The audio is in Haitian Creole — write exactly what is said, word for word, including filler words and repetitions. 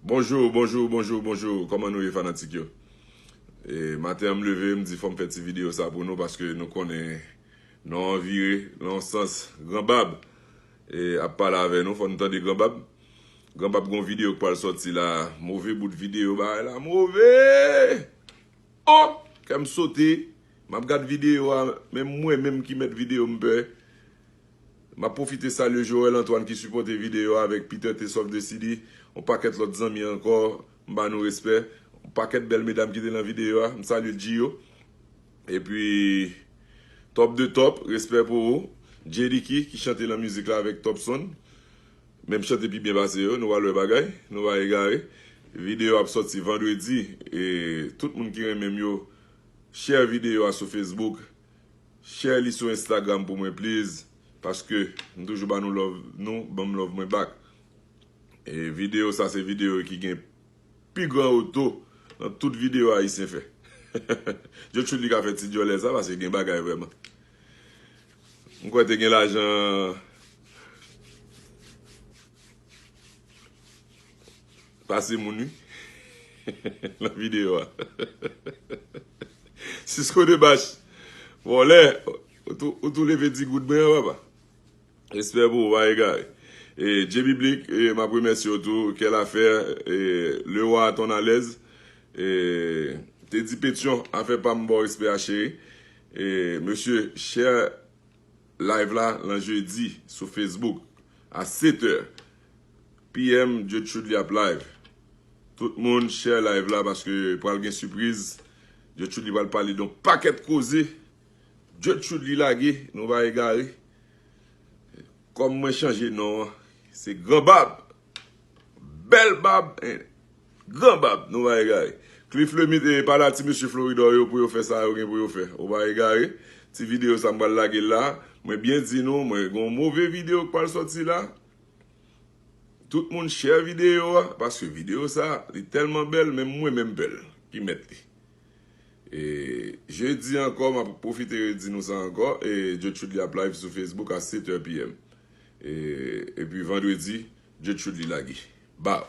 Bonjou, bonjou, bonjou, bonjou. Kòman nou ye, fanatik yo? E, maten an, m leve, m di fò m fè ti videyo sa pou nou, paske nou konnen non an vire nan yon sans. Gran Bab, e, ap pale avè nou, fò nou tande Gran Bab. Gran Bab gon videyo k pral sòti la. Move bout videyo, bagay la move! Oh! Kè m sote. M ap gad videyo a, men mwen menm ki mèt videyo m pè. M ap pwofite salye Joel Antoine ki sipòte videyo a avèk Peter T Soft de City, yon pakèt lòt zanmi ankò, m ba nou respè. Yon pakèt bèl medam ki te nan videyo a, m salye Gio. Epi, top de top, respè pou ou. J D Key ki chante nan mizik la avèk Top Sound. Men m chante pi byen pase yo, nou pral wè bagay, nou pa egare. Videyo ap sòti vandredi, e tout moun ki renmen m yo, share videyo a sou Facebook, share li sou Instagram pou mwen, please, paske m toujou ba nou love, nou ban m love mwen back. E videyo sa se videyo ki gen pi gran oto nan tout videyo Ayisyen fè. Djotchoud li ka fè ti djòlè sa, paske gen bagay vrèman. M kwè te gen lajan pase moun, wi. Nan videyo a. Cisco Debache. Vòlè, ou tou, ou tou leve ti goud mwen an, papa. Respè pou ou, pa egare. E, J Biblik, e, m ap remèsye w tou. Kè Lafè, e, Lewa Ton Alèz, e, Teddy Pétion, afè pa m, ba w respè a, cheri. E, mesye, share live la, lan jedi, sou Facebook, a sèt è P M, Djotchoud li ap live. Tout moun, share live la, paske pral gen sipriz. Djotchoud li pral pale de yon pakèt koze. Djotchoud li lage, nou pa egare. Kòm mwen chanje non an, se Gran Bab. Bèl bab, en, Gran Bab, nou pa egare. Cliff Lemit, e, pale a ti mesye Floridor yo pou yo fè sa yo gen pou yo fè. Ou pa egare. Ti videyo sa m pral lage l la. Mwen byen di nou, mwen gen yon move videyo k pral sòti la. Tout moun share videyo a, paske videyo sa, li tèlman bèl, menm mwen menm pè l ki mèt li. E, jedi ankò, m ap pwofite redi nou sa ankò, e, Djotchoud li ap live sou Facebook a sèt è P M. E, epi vandredi, Djotchoud li lage. Baw.